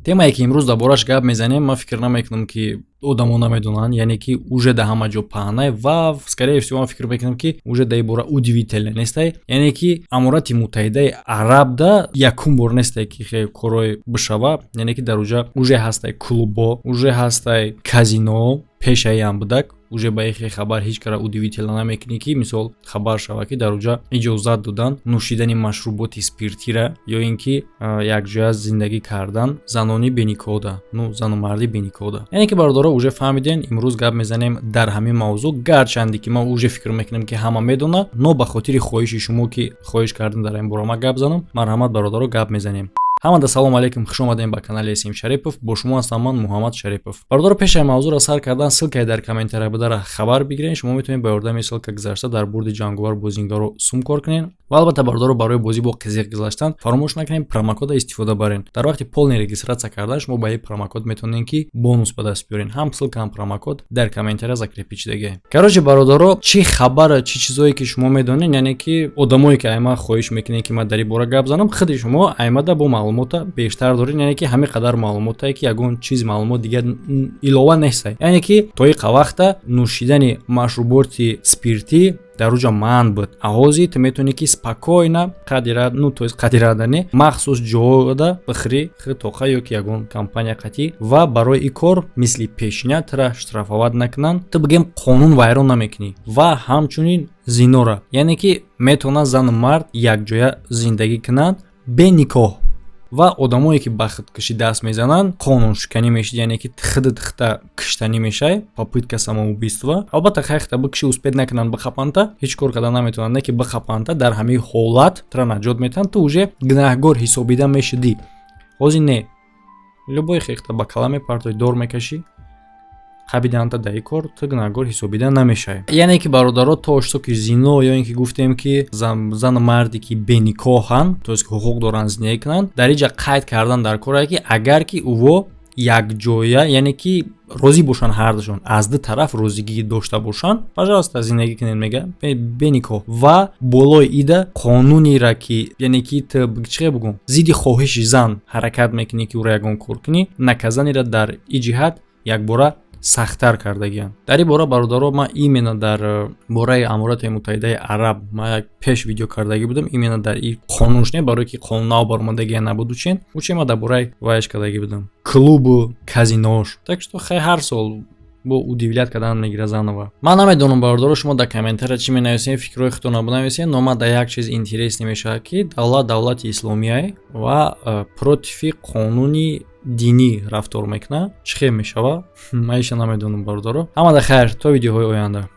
Темае, ки имрӯз дар бораш гап мезанем, ман фикр намекунам, ки одамо намедонанд, яъне ки уже да ҳама ҷо паҳнай ва, скорее всего, ман фикр мекунам, ки уже дар ин бора удивительно нестай. Яъне ки Аморати Муттаҳидаи Арабда якум бор нестай, ки хе корҳое бишава. Яъне ки дар уҷа уже ҳастай клубо, уже ҳастай казино, пешаиам будак. Уже ба ихе хабар ҳеҷ кара удивительно намекунӣ, ки мисол хабар шава, ки дар уҷа иҷозат додан нӯшидани машруботи спиртира ё ин ки якҷоя зиндагӣ кардан занони беникоҳда, ну, зану марди беникоҳда. Яъне ки, бародаро, уже фаҳмиден, имрӯз гап мезанем дар ҳамин мавзӯъ. Гарчанде ки ман уже фикр мекунам, ки ҳама медонад, но ба хотири хоҳиши шумо, ки хоҳиш кардем дар ин бора ман гап занам, марҳамат, бародаро, гап мезанем. Ҳамада салом алейкум, хуш омадем ба канали Эсим Шарипов. Бо шумо ҳастам ман, Муҳаммад Шарипов. Бародаро, пешаи мавзӯъро сар кардан, ссылкае дар комментария будара хабар бигирен. Шумо метавонед ба ёрдами ссылка гузашта дар бурди ҷанговар бозингаро сум кор кунед. Ва албатта, бародаро, барои бозӣ бо қизиқ гузаштан фаромӯш накунед промокода истифода барен. Дар вақти полный регистрация кардан шумо ба ин промокод метавонед, ки бонус ба даст биёрен. Ҳам ссылка, ҳам промокод дар комментария закрепить шудагиа. Короче, бародаро, чӣ хабара, чӣ чизое, ки шумо медонед, яъне ки одамое, ки айма хоҳиш мекунед, ки ман дар ин бора гап занам, худи шумо аймада бо маълумота бештар доред. Яъне ки ҳамин қадар маълумотае, ки ягон чиз маълумот дигар илова нестай. Яъне ки то иқа вақта нӯшидани машруботи спиртӣ дар уҷа манъ буд, а ҳозир ту метавонӣ, ки спокойно қадира, ну, то есть қадирада не, махсус ҷода бихӯрӣ тоқа ё ки ягон компания қатӣ, ва барои ин кор мисли пешина тура штрафовать накунанд, ту бигем қонун вайрон намекунӣ. Ва ҳамчунин зинора, яъне ки метавонад зану мард якҷоя зиндагӣ кунанд бе никоҳ. Ва одамое, ки ба худкушӣ даст мезананд, қонуншиканӣ мешид, яъне ки худат хита киштанӣ мешай, попытка самоубийства. Албатта, хайхта бикши, успеть накунанд бихапанта, ҳеҷ кор карда наметавонанд, не ки бихапанта, дар ҳамин ҳолат тура наҷот метаҳанд, ту уже гунаҳгор ҳисобида мешудӣ. Ҳозир не, любой хехта ба кала мепартои, дор мекашӣ, қабиданта, дар ин кор ту гунаҳгор ҳисобида намешавӣ. Яъне ки, бародаро, то что ки зино ё ин ки гуфтем, ки зану марде, ки беникоҳанд, то есть ҳуқуқ доранд зиндагӣ кунанд, дар инҷа қайд кардан дар коре, ки агар ки ӯво якҷоя, яъне ки розӣ бошанд, ҳардушон аз ду тараф розигӣ дошта бошанд, пожалуйста, зиндагӣ кунед, мега, беникоҳ. Ва болои ида қонунера, ки яъне ки ту чӣ бугум, зидди хоҳиши зан ҳаракат мекунӣ, ки ӯро ягон кор кунӣ, наказаниеро дар и ҷиҳат якбора сахттар кардагианд. Дар ин бора, бародаро, ман именно дар бораи Аморати Муттаҳидаи Араб ман як пеш видео кардагӣ будам, именно дар и қонунш не, барое ки қонун нав баромадагия набуд, учин учи ман дар бораи вайш кардагӣ будам, клубу казинош. Так что хай, ҳар сол бо удивлять кардан мегира занова. Ман намедонам, бародаро, шумо дар комментария чӣ менависед, фикрҳои худтонро бинависед, но ман дар як чиз интересный мешавад, ки давлат давлати исломияе ва против и қонуни динӣ рафтор мекунад. Чӣ хел мешавад, ман иша намедонам. Бародаро, ҳамада хайр, то видеоҳои оянда.